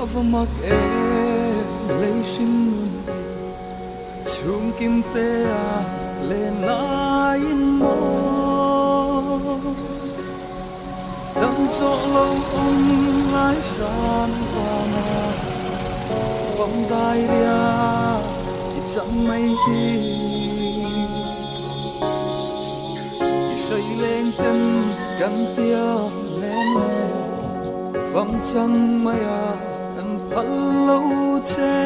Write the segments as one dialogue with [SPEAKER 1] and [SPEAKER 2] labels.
[SPEAKER 1] Ava mak em lei hring nun hi chhungkim te a len laiin maw Dam zawh lo awm ngai hram vanga fam dai ria i cham mai hi I hrai leng ten kan tiang nen nen fam chang mai a kan phal lo che.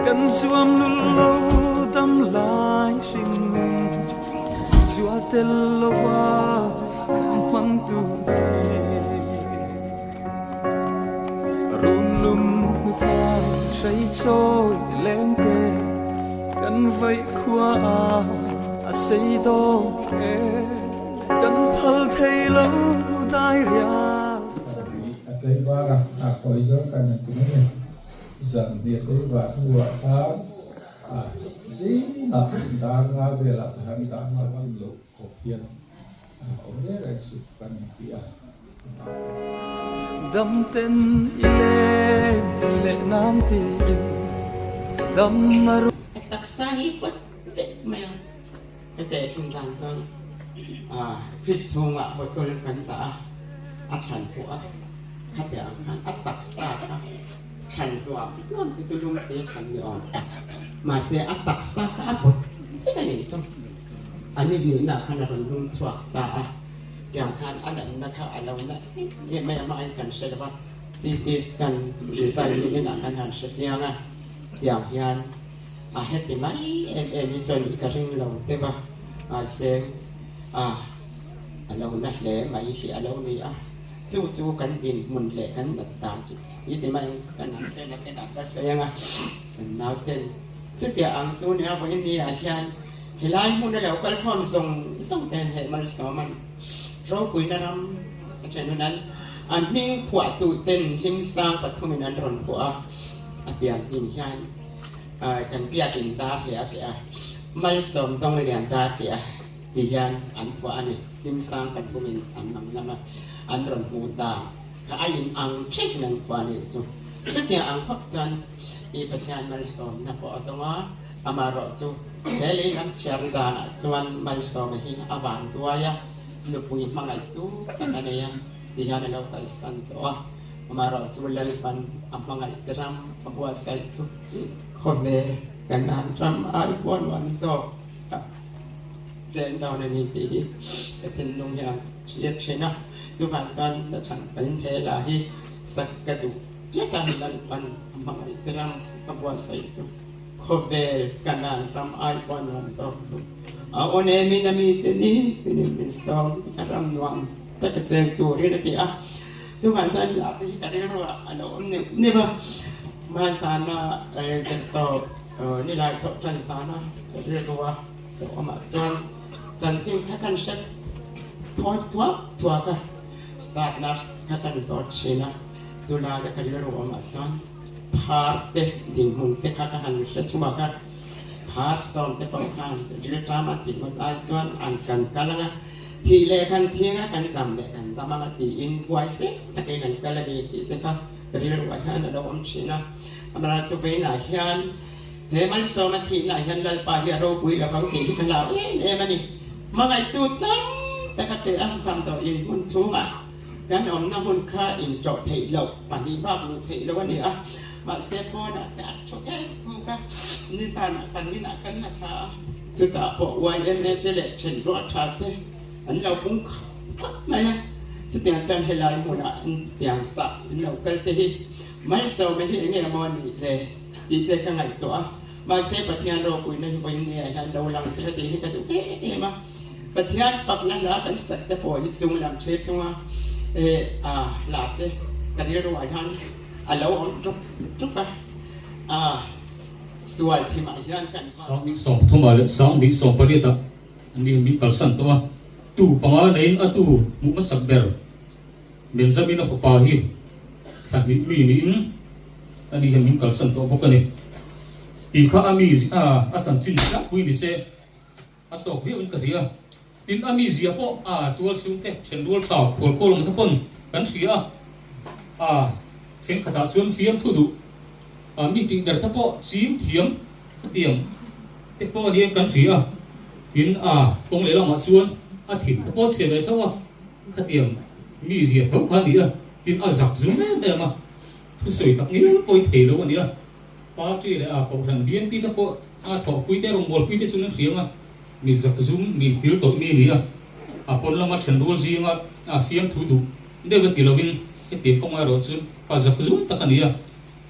[SPEAKER 1] Kan zuam lul lo dam lai hring nun zua tel lova kan hmang tur hi. Run lum hmu thai hrei chawi leng te kan vaih khua a a sei dawn e kan phal thei lo dai rial chan.
[SPEAKER 2] A tlaivar a, a kawi zawng kan han ti mai a ni. Zan hnih tlaivar hnuah khan a zingah dar nga velah ka han dah nghal ngam loh khawp hian a awm reng reng suh kan inti a.
[SPEAKER 1] Dam ten i len leh nan tiin dam na ru.
[SPEAKER 3] A taksa hi pawt vek mai a, ka teh thin dan chuan fridge chhungah bottle kan dah a, a thlan pawh a khatiang ang khan a taksa kha thlan hluam hluam te chu lung te thlan ni awm tak mahse a taksa kha a bawt vek a nih chu a ni hnihna khan a rawn lum chhuak ta a. Tiang khan a natna kha a lo na em em mai a, hmain kan hre lo va, CT scan result ni inah kan han hre chiang a, tiang hian a heti mai em em hi chuan ka ring lo deuh a, mahse a a lo na hle mai hi a lo ni a, chu chu kan dinhmun leh kan nat dan chu i ti mai ang, kan han hre na te ka sawi ang a, kan nauten chutiang ang chu nia vawiin ni ah hian. Helai hmuna lo kal khawm zawng zawng ten heh malsawm an ropuina ram a then hun an an hming phuahtu ten hlimsang pathumin an rawn phuah a, a pian hlim hian kan biakin dar hle a keh a, malsawm dawng lian dar keh a ti hian an phuah a ni. Hlimsang pathumin an lam lam a, an rawn hmuh dan kha a in ang theih nan phuah a nih chu. Chutiang ang khawp chuan i Pathian malsawmna pawh a dawng a. Amaherawhchu, he lei lam chhiar danah chuan Malsawma hi a van duai a, nupui hmangaihtu tak a nei a, ti hian a lo kalsan tawh a. Amaherawhchu, Lalpan a hmangaihte ram a buatsaih chu khawvel Kanan ram ai pawh nuam zawk a chen dawn a ni tih hi ka thinlung hian hriat thin a. Chuvang chuan Nathan Panhela hi sak ka duh tlat a, Lalpan a hmangaihte ram a buatsaih chu. Khawvel Kanan ram ai pawh nuam zawk chu a awn em in a mite ni tinin min sawm a ram nuam tak a cheng turin a ti a. Chuvang chuan lah te hi ka rilru ah a lo awm neuh neuh a, hmaizana zirtawp nilai thawh tan zana ka rilru a lo awm ah chuan chanchin kha kan hre thawi thuak thuak a, staff nurse kha kan zawt thin a, chulai a ka rilru awm ah chuan Phar te dinhmun te kha ka han hre chhuak a, phar sawm te pawh khan rilṭam a tih ngawt ai chuan an kan kal ang a, thih leh kan thing a, kan dam leh kan dam ang a tiin huai sek takin an kal a ni tih te kha rilruah hian a lo awm thin a. Amaherawhchu chu veinah hian he malsawma thihna hian Lalpa hi a ropui lovang tih hi ka hlau em em a ni. Hmangaihtu tam tak a pe a, damdawiin hmun chhungah Kan awmna hmun kha inṭawh theih loh, pahnih bak luh theih loh a ni a, mahse pawnah te a ṭhu em bawk a, nizanah kan inah kan la thla a, chutah pawh YMA te leh ṭhenruah ṭha te an lo pung khawp mai a, chutiang chuan helai hmunah an pian sah in lo kal te hi malsawma hi enge maw nih le tih te ka ngaihtuah a, mahse Pathian ropuina hi vawiin ni ah hian lo lang sela tih hi ka duh em em a. Pathian fakna hla kan sak te pawh hi chung lam thlir chunga a hla te ka rilruah hian a lo awm ṭuk ṭuk a, a sual thimah hian kan va.
[SPEAKER 4] Sanghnih sawmthumah leh sanghnih sawmpariatah an ni min kalsan tawh a, tu panga neiin a tu hmuh hmasak ber Benjamin a fapa hi thla hnih mi niin a ni hian min kalsan tawh bawk a ni. Tih kha a mi a chanchin tlangpui ni se. A tawk viau in ka hria. Tin a mizia pawh a tual sung te then rual thlau khual khawl ang te pawn kan hria a. A thenkhatah chuan fiamthu duh a mi tih der kha pawh ching thiam khatiang te pawh a ni kan hria a, tin a kawng leh lamah chuan a thin te pawh a chhe ve tho a, khatiang mi zia tho kha a ni a, tin a zak zum em em a, thusawi tak ngei pawi thei lo a ni a, party leh a kohhran BNP te pawh a thawhpui te rawngbawlpui te chuan an hriang a, mi zak zum mi intil tawih mi a ni a, a pawn lama thenrual zinga a fiamthu duh deuh a ti lovin hetiang kawng erawh chu a zak zum tak a ni a.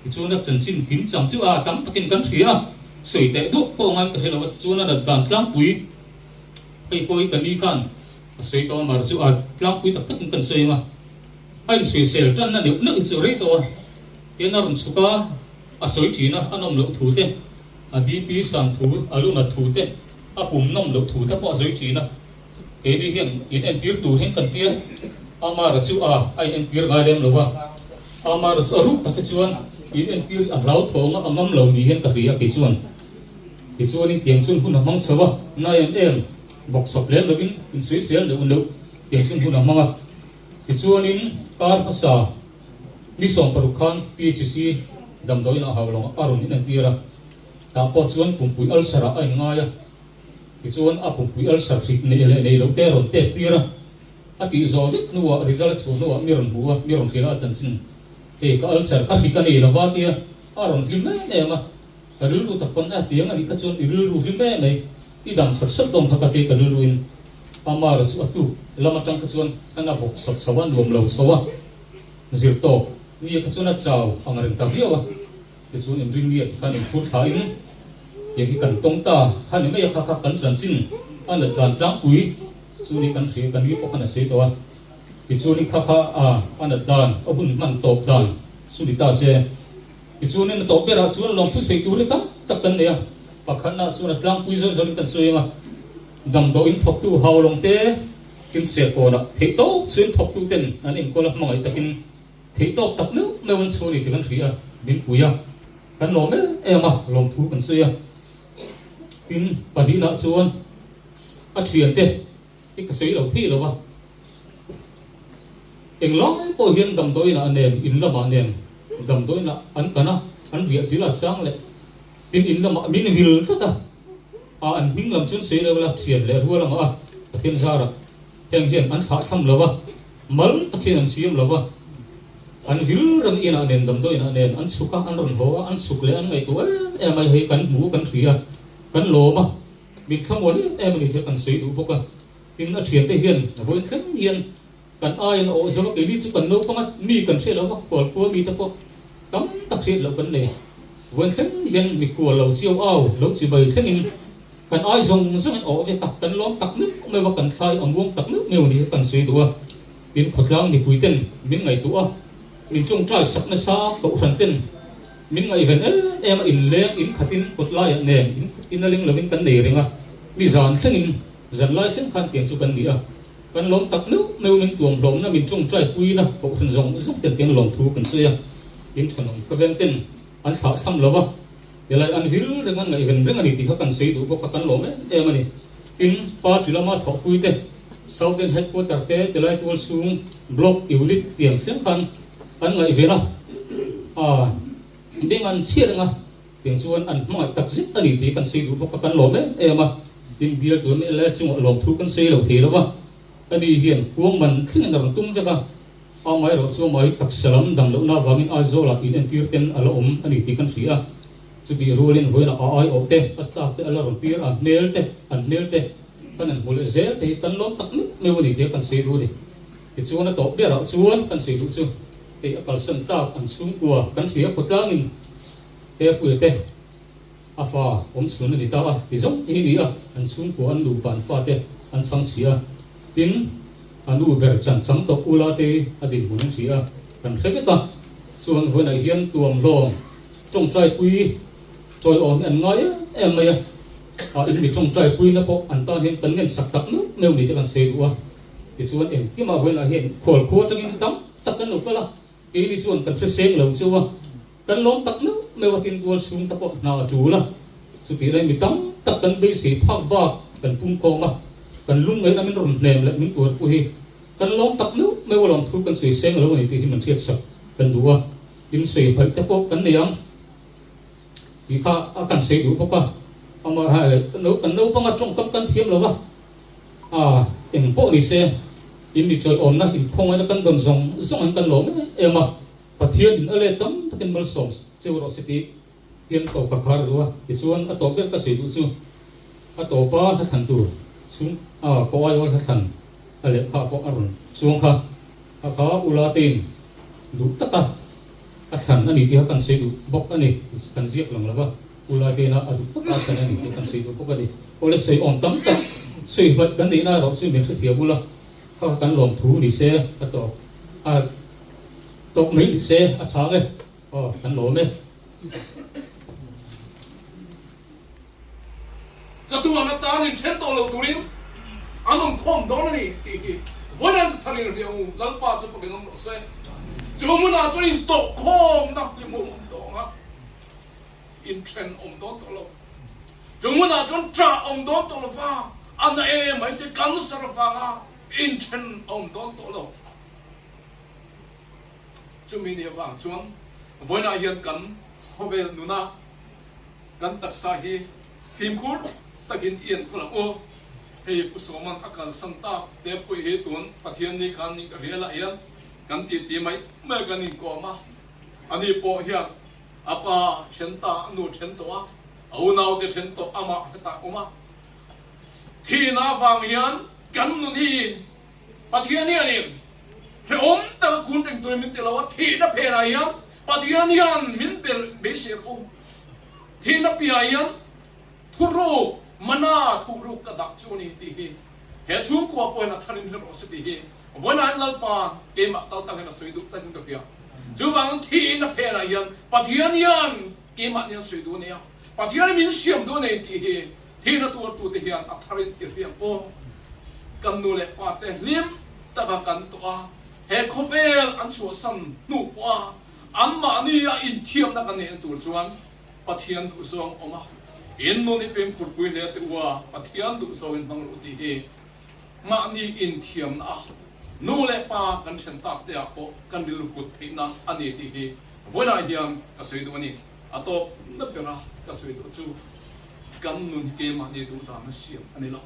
[SPEAKER 4] Tichuan a chanchin kim chang chu a tam takin kan hria a, sawi teh duah pawh angain ka hre lo a, tichuan a nat dan tlangpui hei pawh hi ka ni khan a sawi tawh a, mar chu a tlangpui tak takin kan sawi ang a, a insawisel tanna neuh neuh hi chu rei tawh a, tian a rawn chhuk a, a sawi thin a, a nawm loh thu te, a BP san thu, a lu nat thu te, a pum nawm loh thu te pawh a sawi thin a, keini hian in entir tur hian kan tia, Amara chu a a in entir ngai lem lo va, Amara chu a ruk tak hi chuan in entir a hlauthawng a, a ngam lo ni hian ka hria kei chuan. Tichuanin tiang chun hun a hmang chho a, na em em bawksawp lem lovin insuisel deuh neuh tiang chun hun a hmang a. Tichuanin kar hmasa ni 16 khan PHC damdawiin a hau lo a rawn inentir a, tah pawh chuan pumpui ulcer ah a inngai a. Tichuan a pumpui ulcer hrik nei leh nei loh te a rawn test tir a, a tih zawh vek hnuah result a chhuah hnuah mi rawn hmu a, mi rawn hrilh a chanchin hei ka ulcer kha hrik a nei lova tia a rawn hlim em em a, ka rilru tak pawn a tiang a nih kha chuan i rilru hlim em mai, i dam sawt sawt dawn kha ka ti ka rilru in Amara chu a tuk lam atang kha chuan a na bawk sawt chho a, nuam lo chho a, zir tawp ni kha chuan a chau ang reng ta viau a. Tichuan inringliat khan inphur thla in tiang hi kan tawng ta kha ni mai a, kha kha kan chanchin a nat dan tlangpui chu ni kan hria kan ni pawh khan a sawi tawh a. Tichuan in kha kha a a nat dan a hun hman tawp dan chu ni ta se. Tichuan in a tawp berah chuan lawmthu sawi tur hi tam tak kan nei a, pakhatna chuan a tlangpui zawr zawrin kan sawi ang a, damdawiin thawktu haulawng te in serkawnah theih tawp chuan thawktu ten an enkawl a hmangaih takin Theih tawk tak meuh meuh an chhuah ni tih kan hria a, min pui a, kan lawm em em a, lawmthu kan sawi a. Tin, pahnihna chuan a thiante hi ka sawi lo thei lo va, englai pawh hian damdawiinah nen, in lamah nen damdawiinah an kan a, an riah chil a chang leh tin in lamah min vil tlat a, a an hming lam chuan sawi lo ila thian leh rual anga a Pathian zarah heng hian an thlahthlam lo va. Mal tak hian an siam lo va, an vil reng inah nen damdawiinah nen an chhuk a, an rawn haw a, an chhuk leh an ngaihtuah em em a, hei kan hmu kan hria, kan lawm a, min thlamuan em em a ni tih kan sawi duh bawk a. Tin, a thiante hian vawiin thleng hian kan aiin a awh zo a, keini chu kan naupang a, mi kan hriat lo va, khualkhua mite pawh tam tak hriat loh kan nei. Vawiin thleng hian mikhual lo chiau au lo chibai thlengin Kan ai zawng zawng in awh vek a, kan lawm tak meuh meuh a, kan thlai a muang tak meuh meuh a ni hi kan sawi duh a. Tin, khawtlang mipui ten min ngaihtuah a, min tawngtai sak nasa a, kohhran ten min ngaihven em em a, inleng in khatin kawt laiah nen in in a leng lovin kan nei reng a, mi zan thlengin zan lai thleng khan tiang chu kan ni a. Kan lawm tak meuh meuh min tuam hlawmna min tawngtai puina kohhran zawng zawng ten tiang lawm thu kan sawi a, in thanawm ka veng ten an thlah tham lo va. Helai an vil reng an ngaihven reng a ni tih kha kan sawi duh bawk a, kan lawm em em a ni. Tin, party lama thawhpui te, Southern Headquarter te, tilai tual chhung Block Unit tiang thleng khan an ngaihven a, a beng an chhiat ang a, tiang chuan an hmangaih tak zet a ni tih kan sawi duh bawk a, kan lawm em em a. Tin, bial tur mla chungah lawmthu kan sawi lo thei lo va, ani hian kuang man thlengin a rawn tum vek a. Amaherawh chu amah hi taksa lam dam lohna avangin Aizawlah in entir ten a la awm a ni tih kan hria a. Chutih rualin vawiinah a aiawh te, a staff te a la rawn tir a, hmel te, an hmel te kan han hmu leh zel te hi kan lawm tak meuh meuh a ni tih a kan sawi duh a ni. Tichuan a tawp berah chuan kan sawi duh chu hei a kalsan tak an chhungkua kan hria khawtlangin te a puia te a fa awm chhun a ni ta a ti zawng hi ni a, an chhungkua an nupa an fate an chhang si a. Tin, a nu ber chan chang tawh ula te a dinhmun an hria a, kan hre vek a. Chuan vawiinah hian tuamhlawm tawngtaipui chawiawm hi an ngai em em mai a, a in mi tawngtaipuina pawh an tan hian kan ngensak tak meuh meuh ni te kan sawi duh a. Tichuan engkimah vawiinah hian khualkhua atangin tam tak kan lo kal a, keini chuan kan hre seng lo cheu a. Kan lawm tak meuh meuh a tintual chhung te pawh hna a tul a, chutih lai mi tam tak kan beisei phak bak kan pum khawm a, kan lungngaihna min rawn hnem leh min tuarpu hi kan lawm tak meuh meuh a lawm thu kan sawi seng lo a ni tih hi min hriatsak. kan duh a, in sawi hmaih te pawh kan nei ang tih kha a kan sawi duh bawk a, amaherawhchu kan naupanga tawngkam kan thiam lo va, a eng pawh ni se in mi chawiawmna inkhawngawina kan dawn zawng zawng in kan lawm em em a, Pathian in a let tam takin malsawm cheu rawh se tih hian to ka khar duh a, tichuan a tawp ber ka sawi duh chu a tawpa hla thlan tur chhung a ko aiawl hla thlan a lehkha pawh a rawn chuang kha a kha ula tein duh taka a thlan a ni tih kha kan sawi duh bawk a ni, kan ziak lang lo va, ula teina a duh taka a thlan a ni tih kan sawi duh bawk a ni. Awle sawi awm tam tak sawi hmaih kan neihna erawh chu min hrethiam ula kha kan lawm thu ni se a tawp a tawp mai ni se a tha nge. Aw, kan lawm e.
[SPEAKER 5] Chatuan atan inthen tawh lo turin an awm khawm dawn a ni tih hi vawiin an thar in riang u, Lalpa chu pakin awm rawh se. Chu hmunah chuan intawh khawmna hlimawm awm tawh ang a, inthen awm dawn tawh lo. Chu hmunah chuan ṭah awm dawn tawh lo va, a na em mai te cancer avanga inthen a awm dawn tawh lo. Chumi ni avang chuan vawiinah hian kan khawvel nuna kan taksa hi fimkhur takin i enkawl ang u. Hei Pu Sawman a kalsan tak te pawh hi tun Pathian ni khan ning rialah hian kan titi mai mai kan inkawm a, ani pawh hian a pa then ta, a nu then tawh a, a unaute then tawh amah hetah awm a. Thihna avang hian kan nun hi Pathian hianin hrehawm taka kun reng turin min ti lo a, thihna phenah hian Pathian hian min ber beisei rawh u. Thihna piahah hian thuruk, mana thuruk ka dah chu a ni tih hi he chhungkua pawhin a tharin hre rawh se tih hi vawiin Lalpa keimah kal tang hian a sawi duh takin ka hria. Chuvangin thihna phenah hian Pathian hian keimah nia sawi duh a nei a, Pathian min siam duh a nei tih hi thihna tuartute hian a tharin i hria ang u. Kan nu leh pa te hlim taka kan tawh a, he khawvel an chhuahsan hnu pawha anmahni a inthiamna kan neihna tur chuan Pathian duhzawng awm a, in nun i fimkhurpui hle teh u a, Pathian duhzawngin hmang rawh u tih hi mahni inthiamna a nu leh pa kan then tak te ah pawh kan rilru put theihna a ni tih hi vawiinah hian ka sawi duh a ni. A tawp na bera ka sawi duh chu kan nun hi keimahni duhdan a siam a ni lo.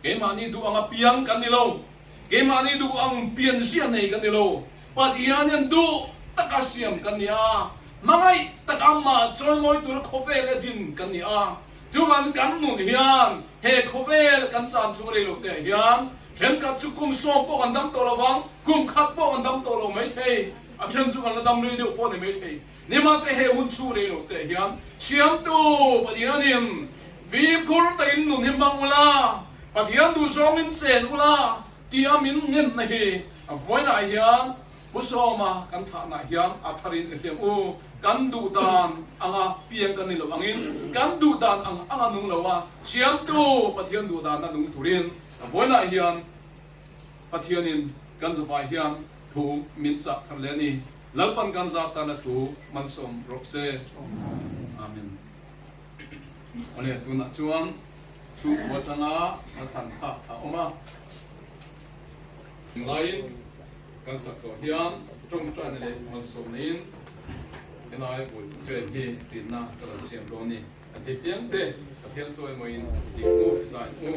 [SPEAKER 5] Keimahni duh ang apiang kan ni lo. Keimahni duh ang pianzia nei kan ni lo. Pathian hian duh taka siam kan ni a, hmangaih taka amah chawimawi tura khawvel a din kan ni a. Chuvan kan nun hian he khawvel kan chan chung rei lo teh hian thenkhat chu kum sawm pawh kan dam tawh lo vang, kum khat pawh kan dam tawh lo maithei, a then chu kan la dam rei deuh pawh ni maithei. Nimahse he hun chhung rei lo teh hian Siamtu Pathianin fimkhur takin nun hi hmang ula, Pathian duhzawngin chen ula tia min ngenna hi vawiinah hian Pu Sawma kan thlahna hian a tharin i hliam u. Kan duh dan anga piang kan ni lo angin kan duh dan ang anga nung lo a, Siamtu Pathian duh dana nung turin vawiinah hian Pathianin kan zavai hian thu min chah thar leh a ni. Lalpan kan zat tana thu mansawm rawh se. Amen. Awle, tunah chuan chhungkua atanga a thlan kha a awm a. Laiin kan sak zawh hian tawngtaina leh malsawm neiin helai bul vel hi rinna ka rawn siam dawn ni. A thei piang te Pathian chawi mawiin dik u, zain u.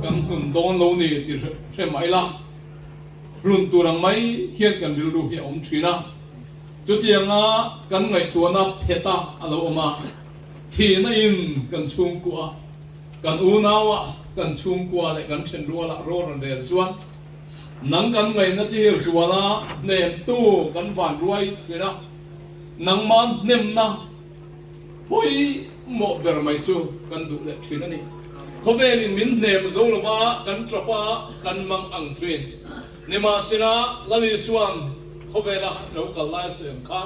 [SPEAKER 5] Kan hun dawn lo ni ti hre mai la. hlun tur ang mai hian kan rilru hi a awm thin a. Chutianga kan ngaihtuahna pheta a lo awm a, thihna in kan chhungkua, kan unaua, kan chhungkua leh kan thenruala rawn rawn rel chuan nang kan ngaihna chi zuala hnemtu kan vanruai thin a, nangmah hnemna pawimawh ber mai chu kan duh leh thin a ni. Khawvelin min hnem zo lova kan tap a, kan mang ang thin. Nimahsela, Lal Isua'n khawvela lo kal lai a sawi ang kha,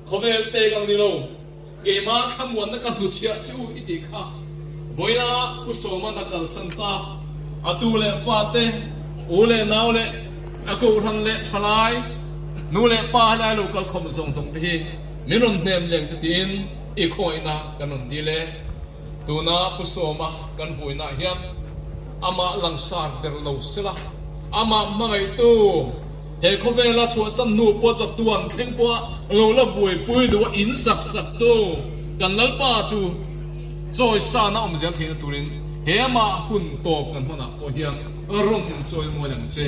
[SPEAKER 5] Khawvel pek ang ni lo, keimah thlamuanna ka hnuchhiah che u i tih kha vawiina Pu Sawma'n a kalsan ta. A tu leh fate, u leh nau leh a kohhran leh thalai, nu leh pa helai lo kal khawm zawng zawng te hi min rawn hnem leng chu tiin i khawngaihna kan rawn dil e. Tuna Pu Sawma kan vuinah hian amah langsar ber lo sela, amah hmangaihtu he khawvela chhuahsan hnu pawh zatuan thleng pawha lo la buaipui duh a in sak saktu kan Lalpa chu chawisana awm zel theihna turin he amah hun tawp kan hmanah pawh hian rawn inchawi mual ang che.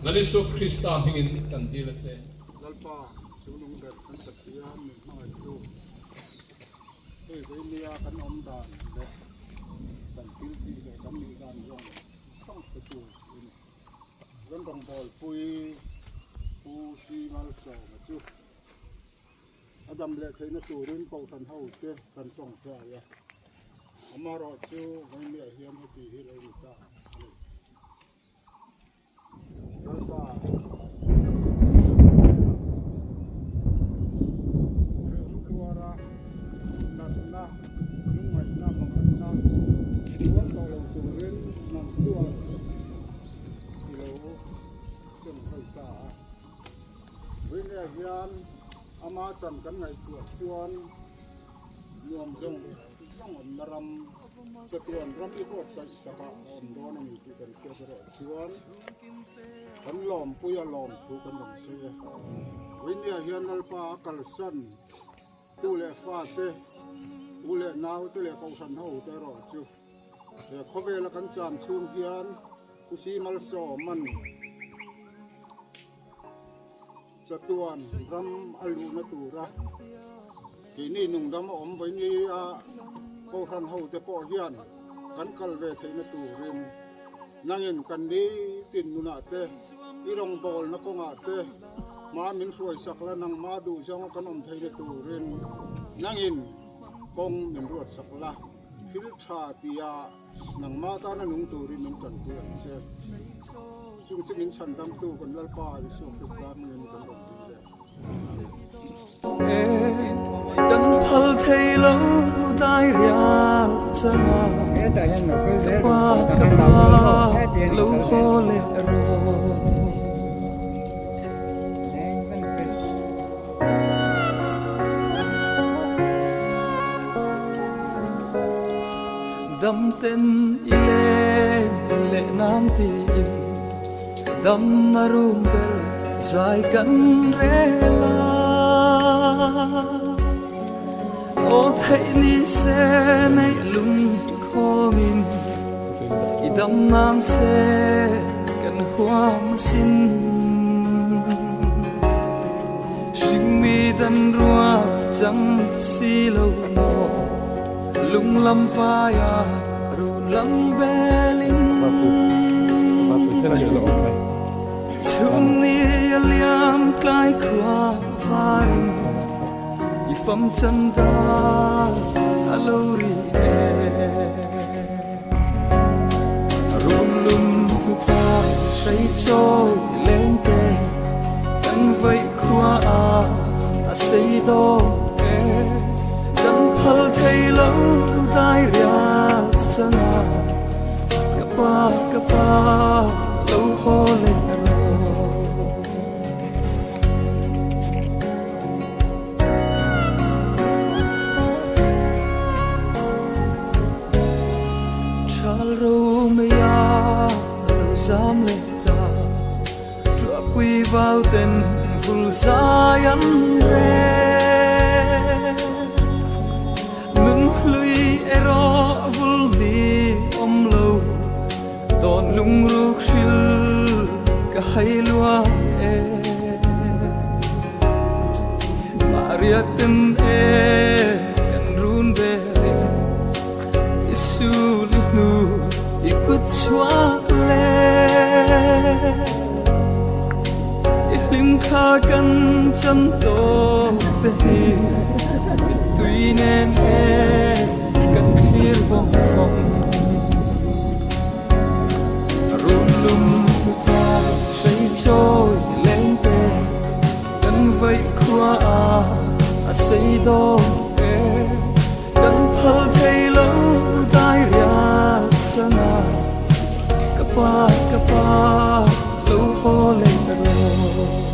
[SPEAKER 5] Lal Isua Krista hmingin kan dil a che.
[SPEAKER 6] Lalpa, chu nung ber kan Pathian min hmangaihtu. Hei veinia kan awm dan leh kan thil tih leh kan nih dan zawng zawng te tur i ni. Kan rawngbawlpui Pu Si Malsawma chu a dam leh theihna turin Kohhran ho te kan tawngtai a, amaherawhchu vawinia hian heti hi lo ni ta a ni. Lalpa hrehawm tuara natna, lungngaihna, manganna tuar tawh lo turin nang chuan i lo sem hawi ta a. Ringe hian ama chan kan ngaihtuah chuan nuam zawng zawng awmna ram Chatuan ram i buatsaih sakah a awm dawn a ni tih kan hriat erawh chuan kan lawmpui a lawm thu kan rawn sawi e. Vawinia hian Lalpa a kalsan tu leh fate, u leh nau te leh kohhran ho te erawh chu he khawvela kan cham chhung hian Pu Si Malsawman Chatuan ram a luhna tura keini nungdam a awm vawinia Kohhran hote pawh hian kan kal ve theihna turin nangin kan nitin nunah te, i rawngbawlna kawngah te hma min hruaisak la, nangma duh zawnga kan awm theihna turin nangin kawng min ruatsak la, thil tha tia Nangmah tana nung turin min tanpui ang che. Chung chu min chhandamtu kan Lalpa Isua Krista hmingin kan rawn dil e.
[SPEAKER 1] Kan phal thei lo dai rial changa ka pa ka pa lo haw leh rawh. Dam ten i len leh nan tiin dam na rum bel zai kan rel a. Aw theih ni se neih lung khawmin i dam nan se kan huam asin. Hringmi dan rual chang si lo maw. Lung lam vaia run lam belin Chhung ni a liam tlai khua varin I fam chan dar a lo ri e Run lum hnu tlai hrei chawi leng te Kan vaih khua a a sei dawn e Kan phal thei lo dai rial changa Ka pa ka pa lo haw leh rawh. Thal ro mei a lo zam leh ta Tuahpui vau ten vul zai an rel Nun hlui erawh vul ni awm lo Tawn lungruk hril. Riak ten e kan run velin i sul i hnu i kut chhuak le i hlim thla kan cham tawp te hi mittui nen e kan thlir vawng vawng run lum hmu thar hrei chawi leng te kan vaih khua a a sei dawn e kan phal thei lo dai rial chana ka pa ka pa lo haw leh rawh.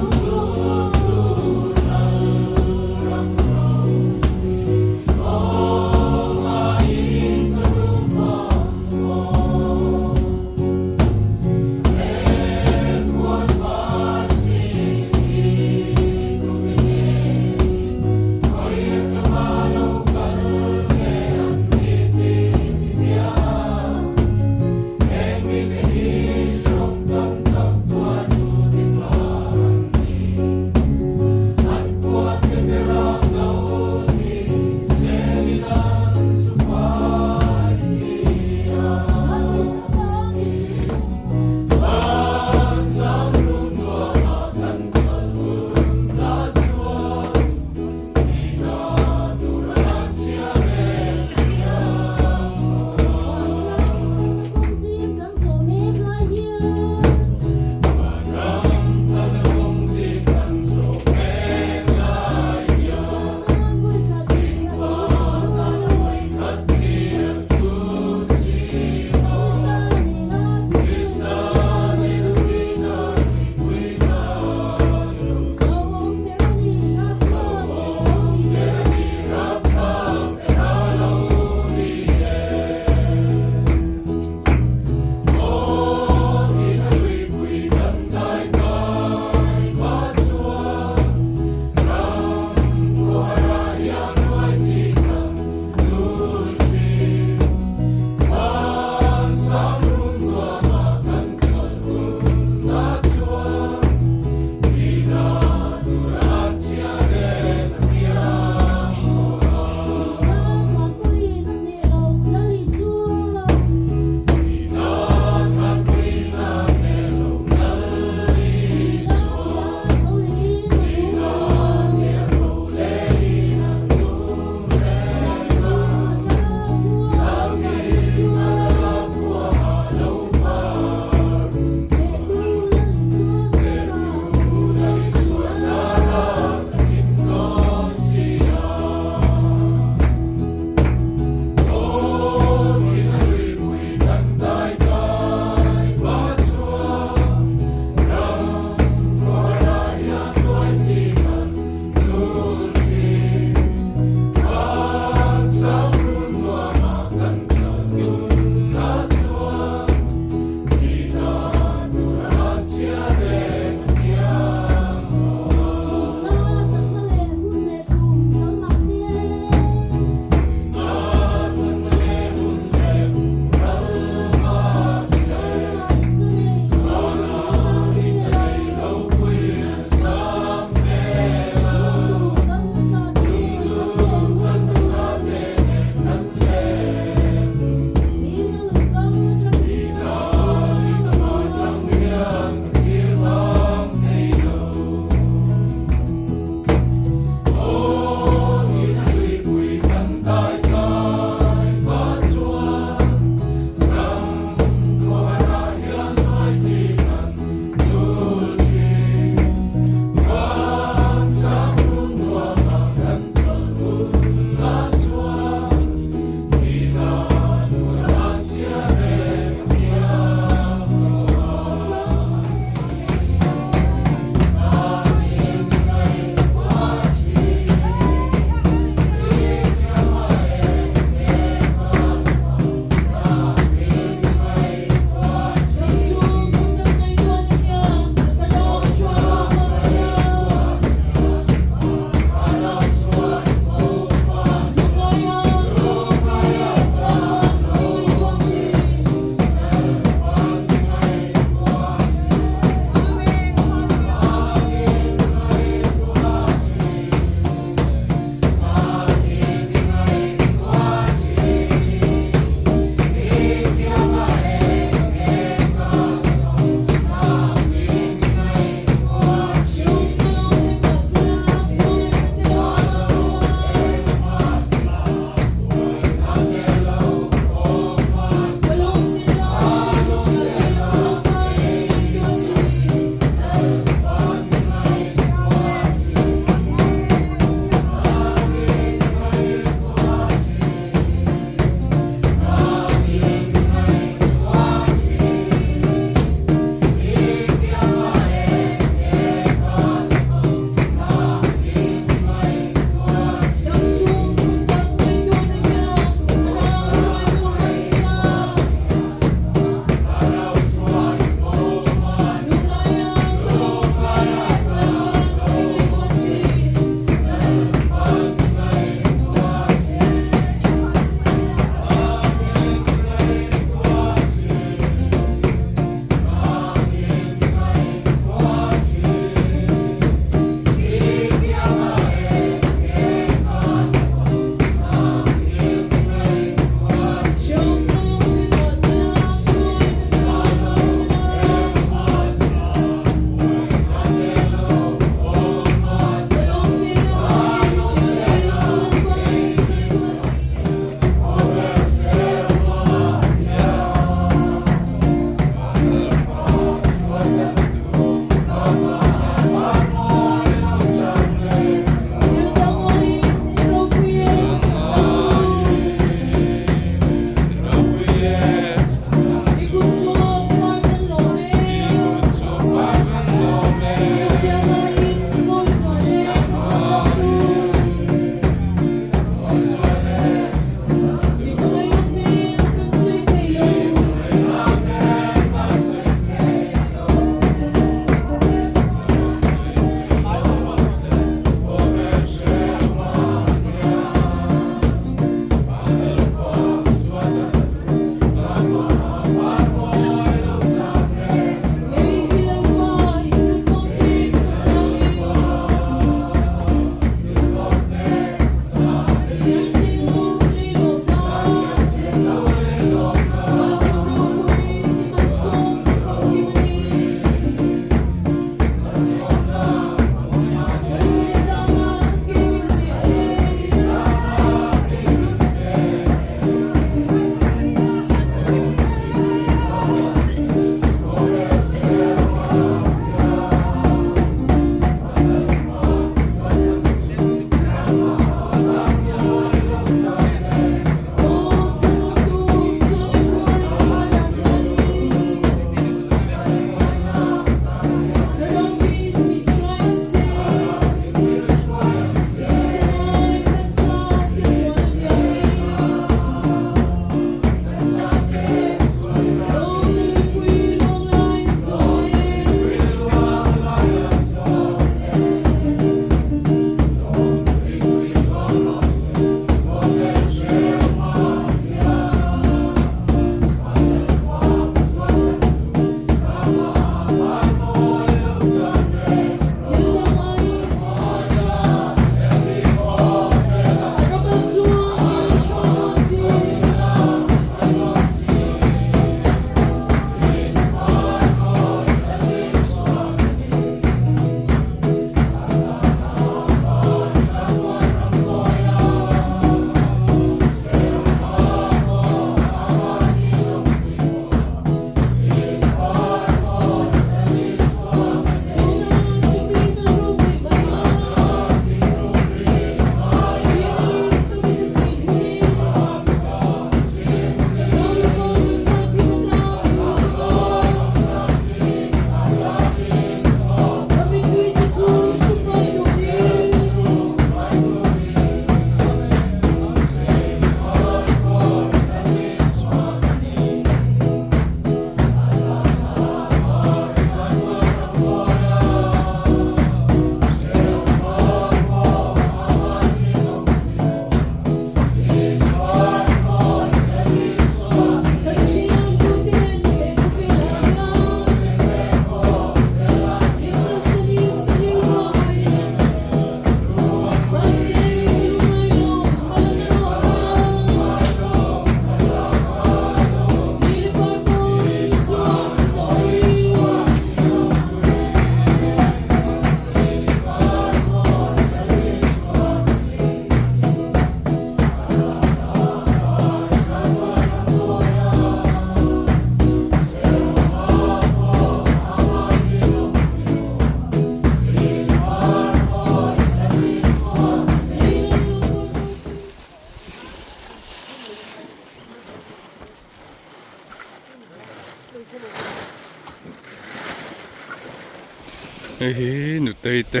[SPEAKER 7] Hei hi nutei te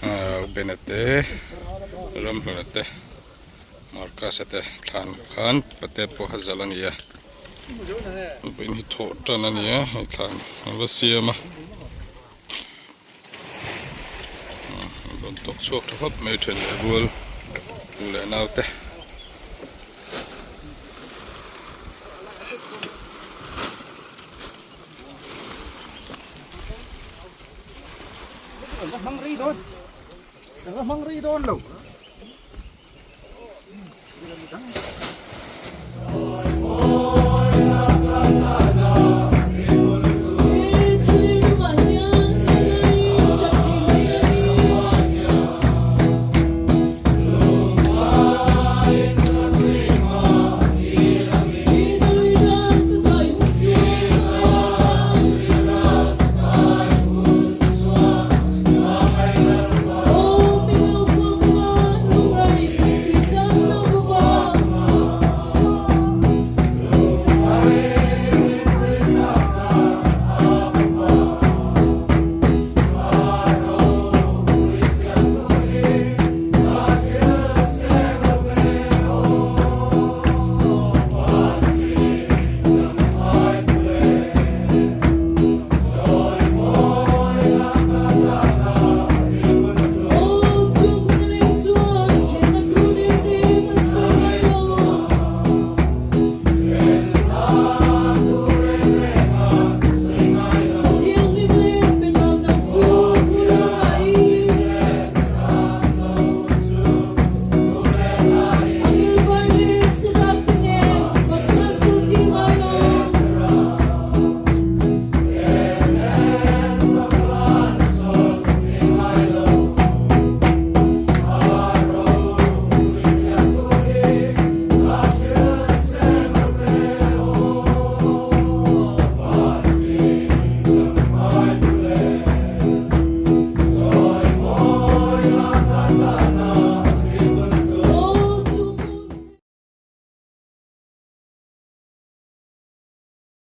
[SPEAKER 7] ahh bena te ramhluna te marcus a te thlan khan pate pawh a zalh a ni a vawiin hi thawh tan a ni a hei thlan an va siam a an rawn tawk chhuak tha khawp mai then leh rual u leh nau te.
[SPEAKER 6] Hmang rei dawn lo.